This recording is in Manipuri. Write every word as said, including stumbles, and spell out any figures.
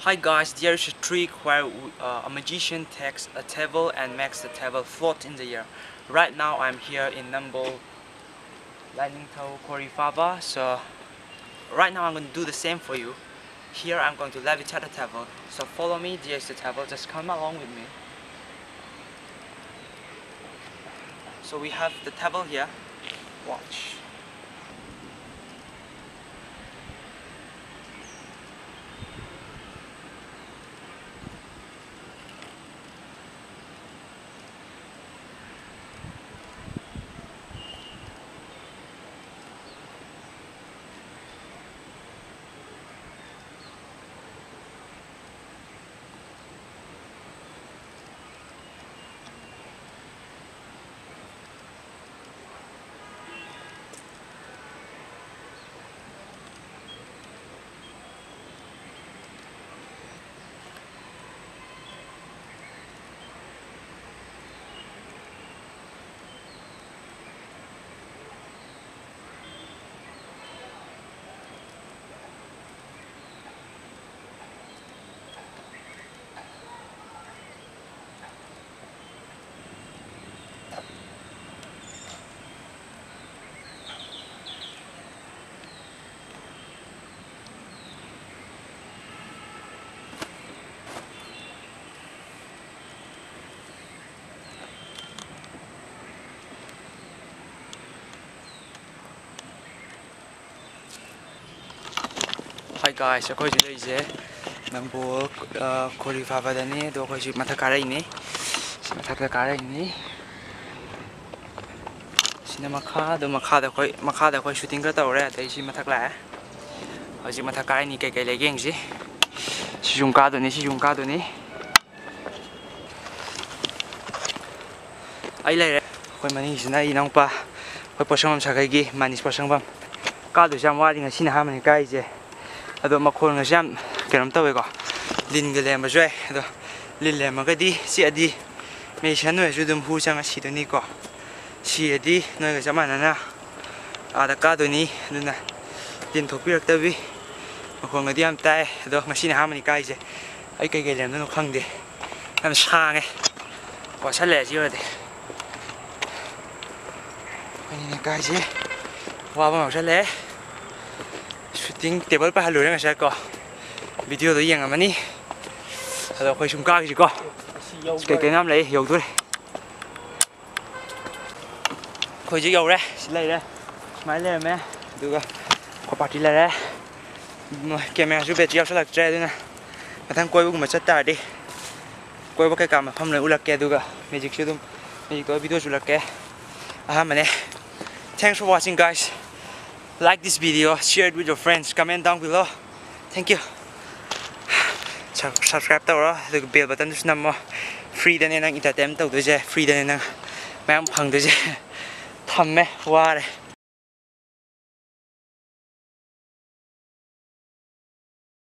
Hi guys, there is a trick where uh, a magician takes a table and makes the table float in the air. Right now I'm here in Nambol Lainingthou Khori Phaba, so right now I'm going to do the same for you. Here I'm going to levitate the table. So follow me, there's the table, just come along with me. So we have the table here. Watch. Hi guys, ꯑꯩꯈꯣꯏ ꯍꯧꯖꯤꯛ ꯂꯩꯔꯤꯁꯦ ꯅꯝꯕꯣꯜ, ꯑ, ꯈꯣꯔꯤ ꯐꯥꯕꯗꯅꯤ꯫ ꯑꯗꯣ ꯑꯩꯈꯣꯏ ꯍꯧꯖꯤꯛ ꯃꯊꯛ ꯀꯥꯔꯛꯏꯅꯤ꯫ ꯁꯤ ꯃꯊꯛꯇ ꯀꯥꯔꯛꯏꯅꯤ꯫ ꯁꯤꯅ ꯃꯈꯥ, ꯑꯗꯣ ꯃꯈꯥꯗ ꯑꯩꯈꯣꯏ, ꯃꯈꯥꯗ ꯑꯩꯈꯣꯏ ꯁꯨꯇꯤꯡꯒ ꯇꯧꯔꯦ꯫ ꯑꯗꯩ ꯁꯤ ꯃꯊꯛ ꯂꯥꯛꯑꯦ꯫ ꯍꯧꯖꯤꯛ ꯃꯊꯛ ꯀꯥꯔꯛꯏꯅꯤ, ꯀꯩꯀꯩ ꯂꯩꯒꯦ ꯌꯦꯡꯁꯤ꯫ ꯁꯤꯁꯨ ꯑꯃꯨꯛ ꯀꯥꯗꯣꯏꯅꯤ, ꯁꯤꯁꯨ ꯑꯃꯨꯛ ꯀꯥꯗꯣꯏꯅꯤ꯫ ꯑꯩ ꯂꯩꯔꯦ꯫ ꯑꯩꯈꯣꯏ ꯃꯅꯤꯡꯁꯤꯅ ꯑꯩ ꯏꯅꯥꯎꯄꯥ, ꯑꯩꯈꯣꯏ ꯄꯣꯠꯁꯪꯐꯝ ꯁꯥꯒꯩꯒꯤ ꯃꯥꯅꯤꯁ ꯄꯣꯠꯁꯪꯐꯝ꯫ ꯀꯥꯗꯣꯏꯁꯦ ꯌꯥꯝ ꯋꯥꯠꯂꯤ, ꯉꯁꯤꯅ ꯑꯍꯥꯟꯕꯅꯤ ꯀꯥꯏꯁꯦ꯫ ꯑꯗꯣ ꯃꯈꯣꯟꯒꯁꯦ ꯌꯥꯝ ꯀꯩꯅꯣꯝ ꯇꯧꯋꯦꯀꯣ, ꯂꯤꯟꯒ ꯂꯩꯔꯝꯕꯁꯨ ꯌꯥꯏ꯫ ꯑꯗꯣ ꯂꯤꯟ ꯂꯩꯔꯝꯃꯒꯗꯤ ꯆꯤꯛꯑꯗꯤ ꯃꯦꯁꯟ ꯑꯣꯏꯔꯁꯨ ꯑꯗꯨꯝ ꯍꯨ ꯆꯪꯉ ꯁꯤꯗꯣꯏꯅꯤꯀꯣ꯫ ꯁꯤꯔꯗꯤ ꯅꯣꯏꯒ ꯆꯞ ꯃꯥꯟꯅꯅ ꯑꯥꯗ ꯀꯥꯗꯣꯏꯅꯤ꯫ ꯑꯗꯨꯅ ꯂꯤꯟ ꯊꯣꯛꯄꯤꯔꯛꯇꯕꯤ ꯃꯈꯣꯟꯒꯗꯤ ꯌꯥꯝ ꯇꯥꯏ, ꯑꯗꯣ ꯉꯁꯤꯅ ꯑꯍꯥꯟꯕꯅꯤ ꯀꯥꯏꯁꯦ꯫ ꯑꯩ ꯀꯩꯀꯩ ꯂꯩꯔꯝꯗꯣꯏꯅꯣ ꯈꯪꯗꯦ, ꯌꯥꯝ ꯁꯥꯡꯉꯦ꯫ ꯋꯥꯁꯜꯂꯛꯑꯦ ꯁꯤ ꯑꯣꯏꯔꯗꯤ꯫ ꯑꯩꯈꯣꯏꯅꯤꯅꯦ ꯀꯥꯏꯁꯦ, ꯋꯥꯕ ꯑꯃ ꯌꯥꯎꯁꯜꯂꯛꯑꯦ꯫ ꯁꯨꯇꯤꯡ ꯇꯦꯕꯜ ꯄꯥꯏꯍꯜꯂꯨꯔꯦ ꯉꯁꯥꯏ ꯀꯣ, ꯚꯤꯗꯤꯑꯣꯗꯣ ꯌꯦꯡꯉꯝꯃꯅꯤ꯫ ꯑꯗꯣ ꯑꯩꯈꯣꯏ ꯁꯨꯝ ꯀꯥꯈꯤꯁꯤꯀꯣ꯫ ꯀꯩꯀꯩꯅꯣ ꯌꯥꯝ ꯂꯩ, ꯌꯧꯗꯣꯔꯦ꯫ ꯑꯩꯈꯣꯏ ꯍꯧꯖꯤꯛ ꯌꯧꯔꯦ, ꯁꯤ ꯂꯩꯔꯦ, ꯁꯨꯃꯥꯏꯅ ꯂꯩꯔꯝꯃꯦ꯫ ꯑꯗꯨꯒ ꯑꯩꯈꯣꯏ ꯄꯥꯔꯇꯤ ꯂꯩꯔꯦ꯫ ꯀꯦꯃꯦꯔꯥꯁꯨ ꯕꯦꯇ꯭ꯔꯤ ꯌꯥꯎꯁꯜꯂꯛꯇ꯭ꯔꯦ, ꯑꯗꯨꯅ ꯃꯊꯪ ꯀꯣꯏꯕꯒꯨꯝꯕ ꯆꯠ ꯇꯥꯔꯗꯤ ꯀꯣꯏꯕ ꯀꯩꯀꯥ ꯃꯐꯝ ꯂꯣꯏ ꯎꯠꯂꯛꯀꯦ꯫ ꯑꯗꯨꯒ ꯃꯦꯖꯤꯛꯁꯨ ꯑꯗꯨꯝ, ꯃꯦꯖꯤꯛꯇꯣ ꯚꯤꯗꯤꯑꯣꯁꯨ ꯎꯠꯂꯛꯀꯦ꯫ ꯑꯍꯥꯟꯕꯅꯦ꯫ Thanks for watching, guys. Like this video, share it with your friends, comment down below. Thank you. Sub- subscribe ꯇꯧꯔꯣ, ꯑꯗꯨꯒ bell buttonꯗꯨꯁꯨ ꯅꯝꯃꯣ꯫ Freeꯗꯅꯦ ꯅꯪ entertain ꯇꯧꯗꯣꯏꯁꯦ, freeꯗꯅꯦ ꯅꯪ ꯃꯌꯥꯝ ꯐꯪꯗꯣꯏꯁꯦ꯫ ꯊꯝꯃꯦ, ꯋꯥꯔꯦ꯫